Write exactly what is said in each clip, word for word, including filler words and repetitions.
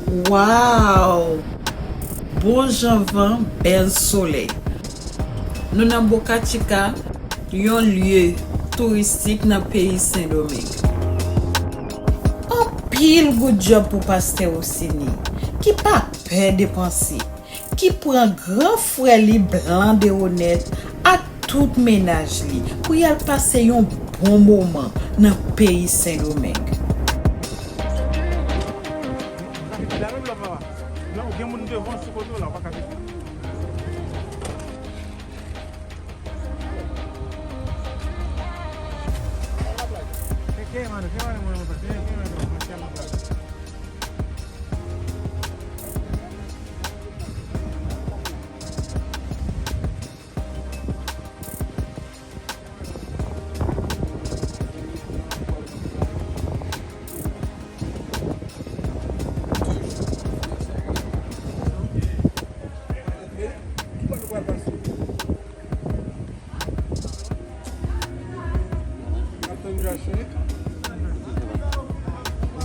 Wow! Bon jan van, bèl solèy. Nou nan Boca Chica, yon lye touristik nan peyi Sendomeng. Anpil good job pou pastè Rosini, ki pa pè depanse, ki pran gran frè li Blan de Wonèt ak tout mennaj li pou y al pase yon bon moman nan peyi Sendomeng. Gen moun devan sou kote w la, w pa ka vin.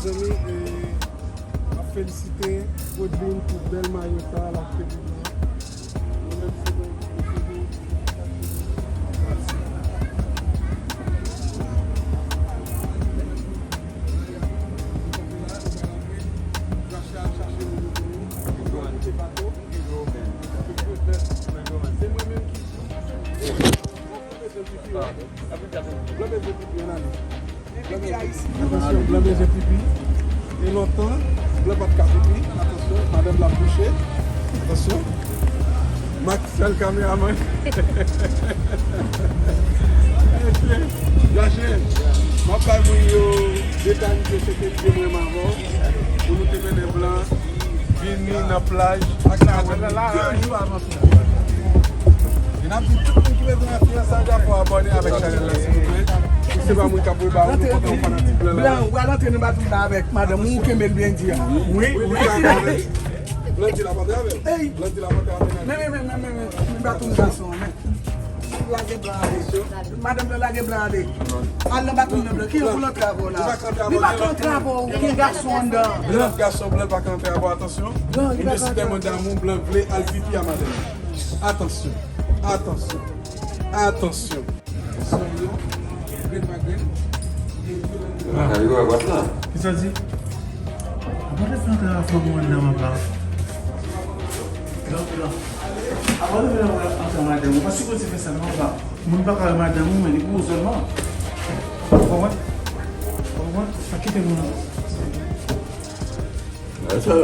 Mezanmi, eh, m ap felisite Godwin pou bèl mayo sa l achte pou mwen. Atansyon, blan bezwen pipi. E lontan, blan pa t ka pipi. Atansyon, madanm la bouche. Atansyon. Mak sèl kameramann. Mesye, Jache, m ap bay moun yo detay misye se te vye mwen m avè w. Pou nou te mennen blan. Vini nan plaj ak nou de jou avan fiyasay. E n ap di tout moun ki bezwen fè fiyasay, fò abòne avèk chanèl la, silvouplè. Ou se pa moun k ap voye ba ou, nou kontan ou fanatik blan la. Blan, ou pral antre nan baton la avèk madanm ou, ou kenbe l byen di a. Wi, wi, wi. Blan di l ap antre avè l. Blan di l ap antre avè l. Men, men, men, men, men, men, men baton gason an, men. Lage blan ale. Madanm nan lage blan ale. Al nan baton nan blan. Ki yon pou l antre avè w la? Li pa ka antre avè w, gen gason anndan. Lòt gason blan pa ka antre avè w, atansyon. Li vle si tèlman damou, blan vle al pipi a madanm. Atansyon. Atansyon. Atansyon. Ah. Kisa w di? Apa te fè antre a fanm ou anndan, papa? Avan de vin antre a madanm ou, pa sipoze fè sa non, papa. Moun pa ka wè madanm ou, men li pou ou sèlman. Ou konprann? Ou konprann? Pa kite moun. Sa,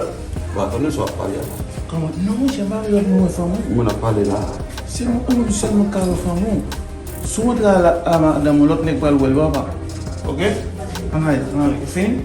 w ap tande sa w ap pale a la. Kòman? Non, monchè, m pa vle lòt moun wè fanm ou. Moun ap pale la. Se ou menm sèlman k ka wè fanm ou. Si w antre a la, a madanm ou, lòt nèg pral wè l, papa. Oke? Ann ale, ann ale. Ou fini?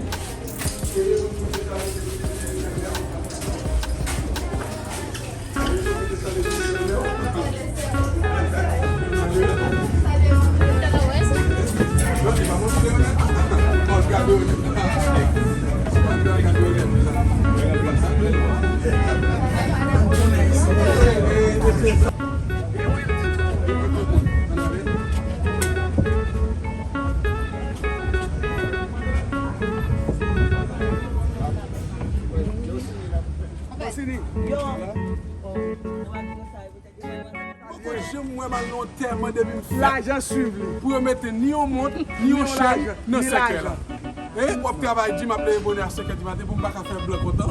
Poko janm wè m al nan yon tèman depi m fèt. Lajan swiv li. Pou yo mete ni yon mont, ni yon chèn nan sèkèy la. E w ap travay di m ap leve bonè a senk è di maten pou m pa ka fè blan kontan.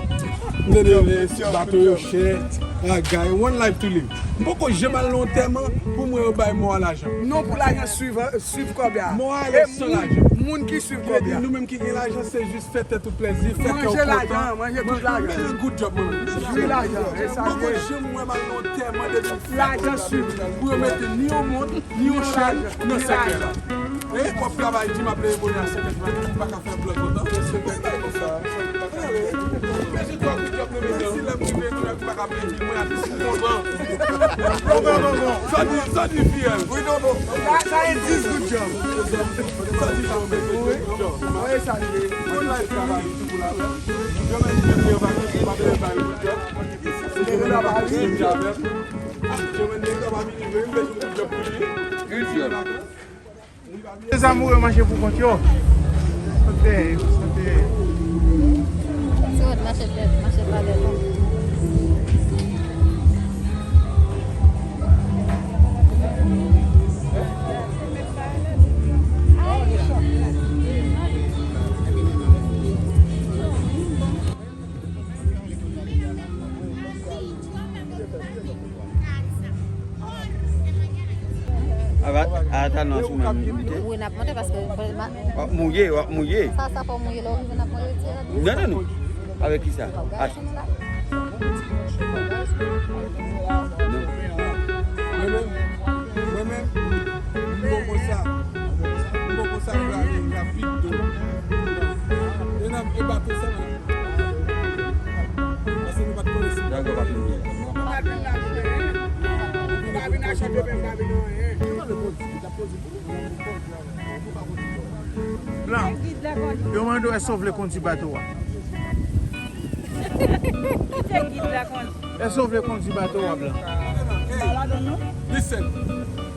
M tande bato yo chè, bagay, one life to live. M poko janm al nan yon tèman pou m wè yo bay mò a lajan. Non pou lajan swiv, swiv kòb la. Mò a ale san lajan. Moun ki swiv kòb la. Nou menm ki gen lajan, se jis fè tèt ou plèzi, fè kè w kontan. Manje lajan, manje tout lajan. Men good job, mwen. Jwi lajan, e sa l ye. Poko janm wè m al nan yon tèman depi m fèt. Lajan swiv. Pou yo mete ni yon mont, ni yon chèn nan sèkèy la. E w ap travay di m ap leve bonè a senk è di maten pou m pa ka fè blan kontan. Mèsi twòp, good job, mesye. Si lè m rive, m pa ka plede di mwen atis m kontan. Sa di, sa di fiyèl. Wi, non, non. Sa, sa e dis good job. Sa di fiyèl, mesye, good job. Wi, sa di. Bon life travay. Dezamoure manje pou kont yo. Sante, sante. Mache tèt, mache palè, non. Ata nan sou menm. Wi, n ap monte paske w ap mouye, w ap mouye. Sa, sa fò mouye lè w rive, n ap mouye ti rad. Non, non, non. Avèk ki sa? Ach. Mwen menm, mwen menm, m poko sa, m poko sa prale rapid do. E nan e bato sa, paske nou pa t konnen si. Dakò, pa t konnen. Blan, yo mande w èske w vle kondui bato a. Kite gid la kondui. Èske w vle kondui bato a, Blan? Listen,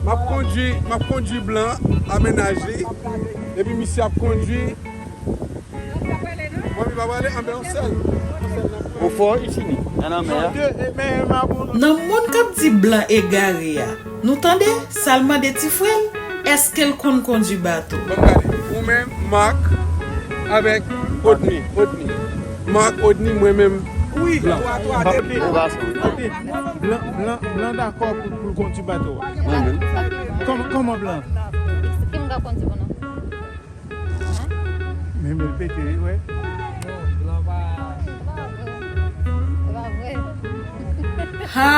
m ap kondui, m ap kondui Blan a mennaj li, epi misye ap kondui. Mwen, mi pa prale, anben, yon sèl. Yon sèl nan. Ou fò, Itini, nan lanmè a. Nan de, e, men, men, men, bon. Nan moun k ap di Blan egare a, nou tande sa l mande ti frè l, èske l konn kondui bato? Ban m gade. Ou menm, Marc, avèk Odni. Odni. Marc, Odni, mwen menm, Blan. Blan, Blan, Blan dakò pou, pou l kondui bato a. Mwen menm. Kòman, kòman Blan? Ki m ka kondui pou nou? Men, men l pete, wi, wè. Non, Blan pa. Se pa vre. Se pa vre. Ha!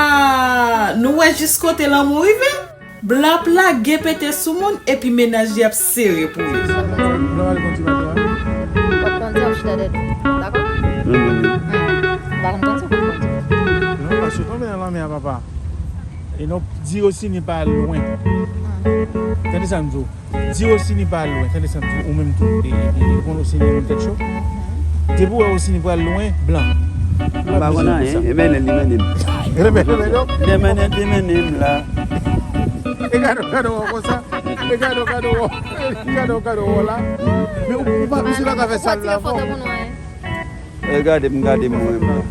Nou wè jis kote lanmou rive? Blan ap lage pete sou moun epi mennaj li ap sere pou li. Blan al kondui bato a. W ap kondui, w ap chita dèyè. Dakò? Non, non, non. Hmm. M pa konn kondui, w konn kondui. Non, paske w tonbe nan lanmè a, papa. E non, di Rosini pa al lwen. Hmm. Tande sa m di w. Di Rosini pa al lwen, tande sa m di w, ou menm tou, e, e, e, ou konn Rosini menm tèt cho? Depi w wè Rosini pral lwen, Blan. M pa konn anyen, e mennen li mennen m. Li mennen, mennen w? Li mennen, li mennen m la. E gade w, gade w konsa. E gade w, gade w. Gade w, gade w la. Men ou, ou pa, misye pa ka fè sa l la fò. E gade m, gade m mwen menm.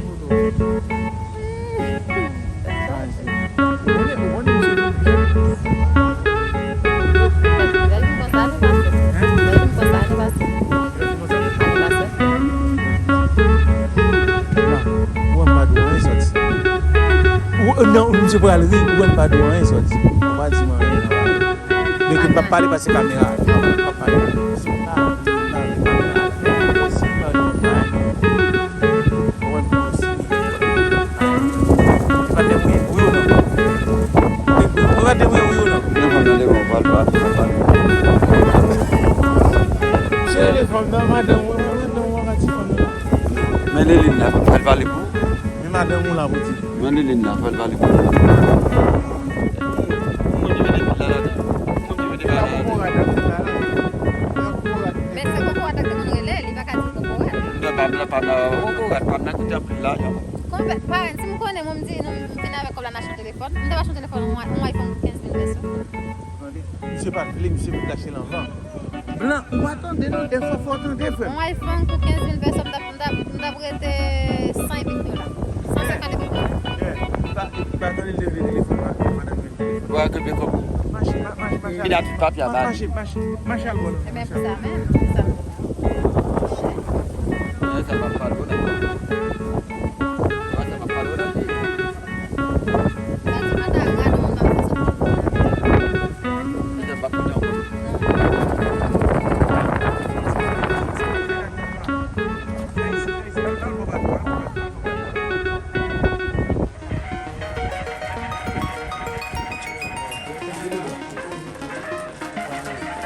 Ou wè m pa di w anyen sòti. Ou, non, misye pral ri, ou wè m pa di w anyen sòti. Ou pa di m anyen. Mete m p ap pale pase kamera a. M p ap pale. Si m pa, si m pa gen kamera a, si m pa gen kamera a, mwen menm osi. Li pa t dèyè mwen, wi ou non? Li pa t dèyè mwen, wi ou non? Yon fanm nan devan w, pral pa, pral pa. Se telefòn nan, madanm, madanm, madanm, ti fanm nan. Men Liline la, pral pale pou ou. Men madanm ou la pou di. Men Liline la, fè l pale pou ou. Moun ki mete pil la ladan. Moun ki mete pil la ladan. Men se kokorat ak te konn rele, li pa ka di kokorat. Non, pa blan, pa blan, kokorat, pa blan, koute anpil lajan. Konpè, parèy, si m konnen, mwen, m di, non, m vin avèk kòb la, n achte yon telefòn. M ta achte yon telefòn, yon, yon iPhone pou kenz mil peso. Tande, misye pa t vle, misye vin achte l anvan. Blan, ou pa tande non, e fò, fò w tande, frè m. Yon iPhone pou kenz mil peso, m t ap, m t ap, m t ap rete san epi dola. San senkant epi dola. Yeah. Li pa, li pa tande l te vle telefòn la, madanm li telefòn. Ou a kenbe kòb ou. Mache, ma-, mache, mache. Vin a tout papye a ba li. Mache, mache, mache al bò la. E ben, pou sa menm, pou sa. E, sa pa pale, w la. Sa pa pale, w la.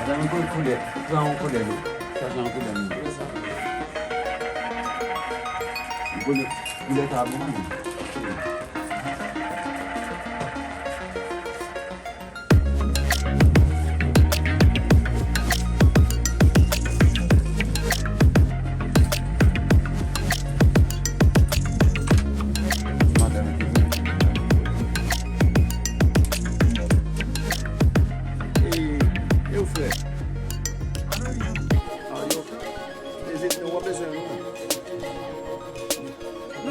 Madanm, yon koulè, pran yon koulè, non. Chache yon koulè, non. Koulè, koulè sa bon, non. E, e ou frè? A, yo. E se, w ap bezwen nou.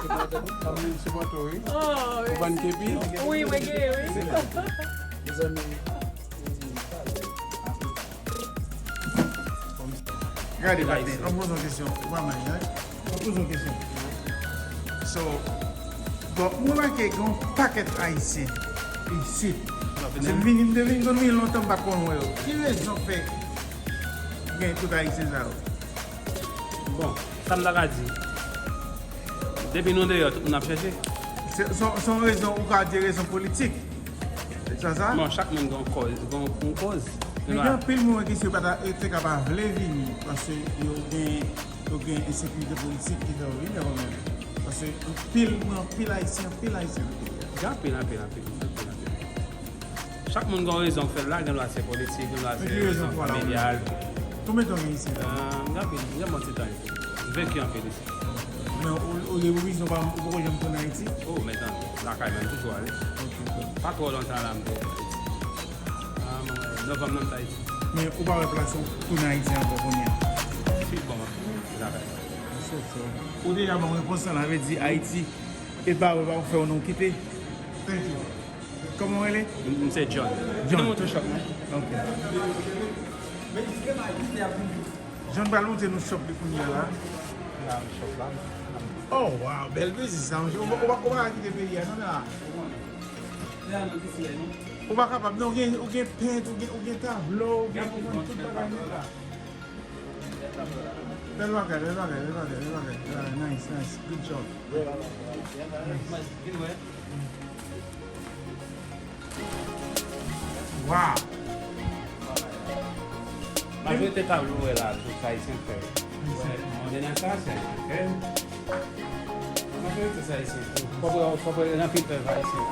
Anpil sipòte w, wi. Oh, ou ban kepi? Wi, mwen gen, wi. Mezanmi, gade, patnè, an poze yon kesyon. Ou pa mal, non? An poze yon kesyon. So, bon, mwen remake gen yon pakèt Ayisyen isit. Se m vini, m te vin konn vini lontan, m pa t konn wè yo. Ki rezon k fè gen tout Ayisyen sa yo? Bon, sa m ta ka di, depi nou deyò, tout moun ap chèche. Se, se, se yon rezon, ou ka di rezon politik. Se sa, sa? Bon, chak moun gen yon kòz, gen yon, yon kòz. Men gen anpil moun ki se pa ta, te ka pa vle vini, paske yo gen, yo gen ensekirite politik ki fè yo vini kanmenm. Paske anpil, gen anpil Ayisyen, anpil Ayisyen nan peyi a. Gen anpil, anpil, anpil, anpil, anpil. Chak moun gen yon rezon k fè l la, gen dwa se politik, gen dwa se rezon familyal. Konbyen tan w gen isit? Ah, m gen anpil, m gen bon ti tan isit. M venki anpil isit. Men ou, ou gen vizyon pa, ou poko janm tounen Ayiti? Oh, men tann, lakay mwen, m toujou ale. Ok, ok. Pa twò lontan la, m te Ayiti. Ah, mwen, novanm nan, m t Ayiti. Men ou pa wè plas ou tounen Ayiti ankò kounye a? Si, bon, m ap tounen lakay mwen. Ou deja ban m repons lan, sa vle di Ayiti, e pa wè pa fè w non kite. Thank you. Kòman w rele? M, m se John. John. Kite m montre shop mwen. Ok. John pral montre nou shop li kounye a la. La, shop la. Oh, wow, bèl biznis sa, monchè. Ou, ou, ou pa ka kite peyi a, non, la. Ou pa kapab, non, ou gen, ou gen pent, ou gen, ou gen tablo, ou gen, ou gen tout bagay nèt la. Bèl bagay, bèl bagay, bèl bagay, bèl bagay. Ah, nice, nice. Good job. Nice. Wow. Majorite tablo w wè la, tout Ayisyen k fè. Ayisyen. Mwen nan sa, se Ayisyen k fè. Majorite se Ayisyen. Fòk wè, fòk wè, anpil pèp Ayisyen.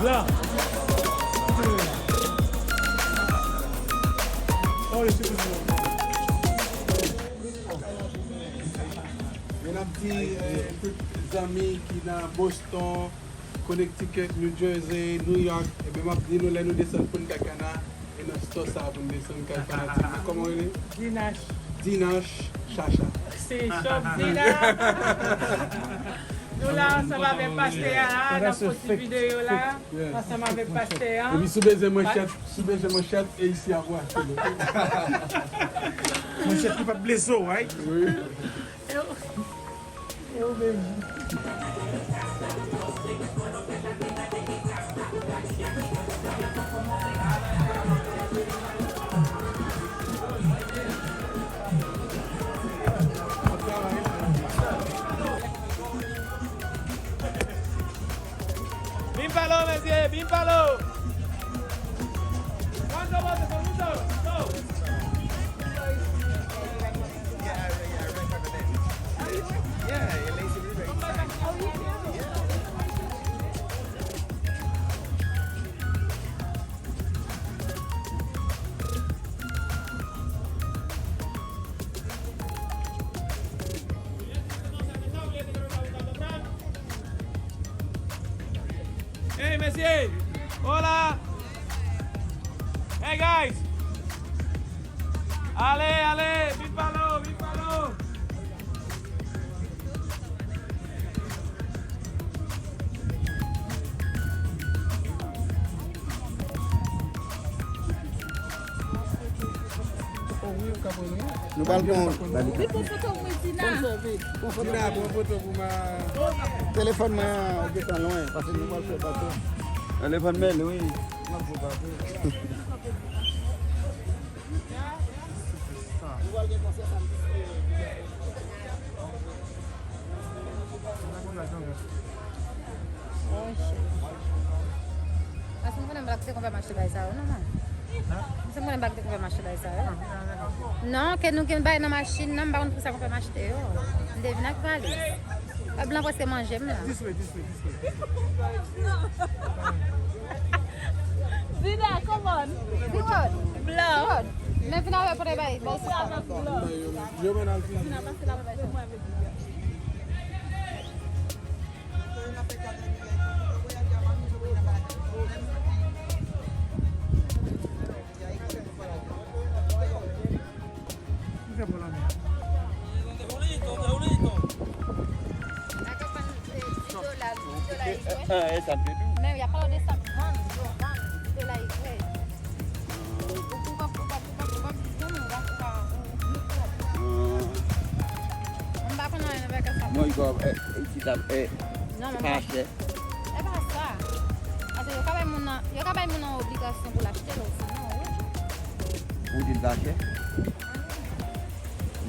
La. Oh, you see this one? Men n ap di, eh, tout zanmi ki nan Boston, Connecticut, New Jersey, New York, ebyen, m ap di nou, lè nou desann Punta Cana, e nan store sa pou n desann kay fanatik nou. Kòman w rele? Dinash. Dinash Chacha. Se shop Dinash. Nou la ansanm avèk pastè a la, n ap fè ti videyo la, ansanm avèk pastè a. Epi si w bezwen manchèt, si w bezwen manchèt, e isi a pou achte l. Manchèt ki p ap blese w, right? Wi. Bim palo, mesye, bim palo. Hey, mesye! Hola! Hey, guys! Ale, ale! Vin palo, vin palo! Nou pral pran. Li pran foto mwen, Dina. Dina, pran foto pou ma. Telefòn mwen an gentan lwen, paske nou pral fè bato. Elefant mele, wi. Paske m konnen m pa t te konn fè mache bay sa yo, non, man. M se m konnen m pa t te konn fè mache bay sa yo. Non, ke nou gen bay nan machin nan, m pa konn pou sa konn fè mache yo. M te vin ak valiz. Pèp blan prèske manje m la. Zina, come on. Zina. Blan. Men vin avè pou te bay, bay sa. Yo men al fini. Sa k ap vann, eh, di dola, di dola ijwen. Men y ap pale de sa k vann, yo vann, di dola ijwen. Ou, ou p ap, ou p ap, ou p ap, ou p ap di moun, ou p ap, ou p ap, ou p ap. M pa konn anyen nan bagay sa. Non, iko, eh, isi sa, eh, non, men pa chè. E pa sa. Paske yo ka bay moun nan, yo ka bay moun nan obligasyon pou l achte l, sinon, wi. Ou di l pa chè?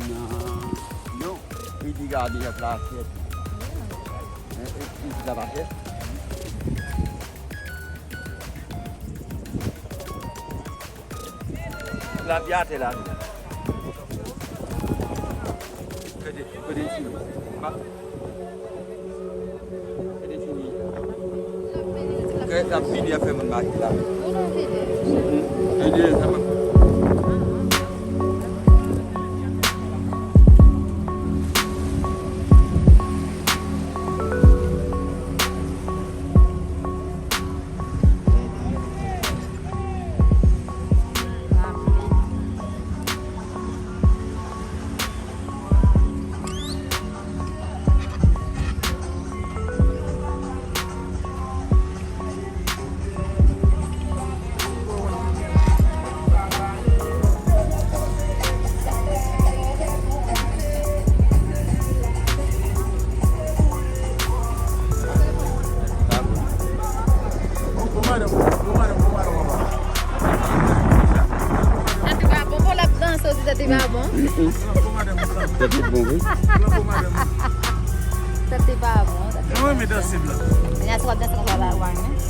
Non. Yo, li di gade yon plasèt. Eh, eh, li di la plasèt. La di atè la. Kote, kote ti. Kè sa fini ap fè moun mache la. Fini sa mwen. Tèt li pa bon, bon, l ap danse osi, tèt li pa bon. Tèt li bon, wi. Tèt li pa bon, tèt li pa bon. Mwen renmen danse blan. Kounya si w ap danse konsa la, w ap renmen.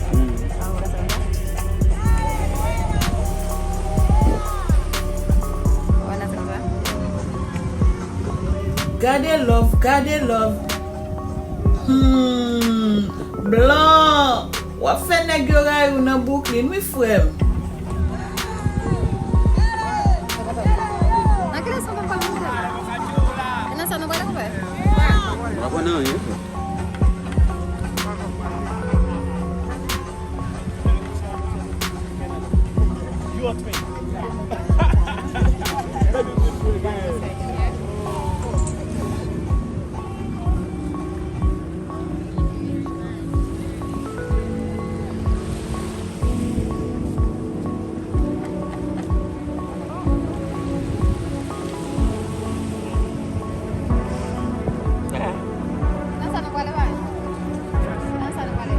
Gade love, gade love. Hmm, blan. W ap fè nèg yo rayi w nan Brooklyn, wi, frè m. Nan kilès nou pral monte? E nan sa nou prale, konpè? M pa konn anyen, frè. Nan sa nou prale, wi. Nan sa nou prale.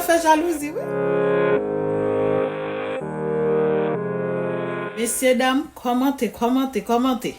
Sa jalouzi, wi. Mesye dam, kòmante, kòmante, kòmante.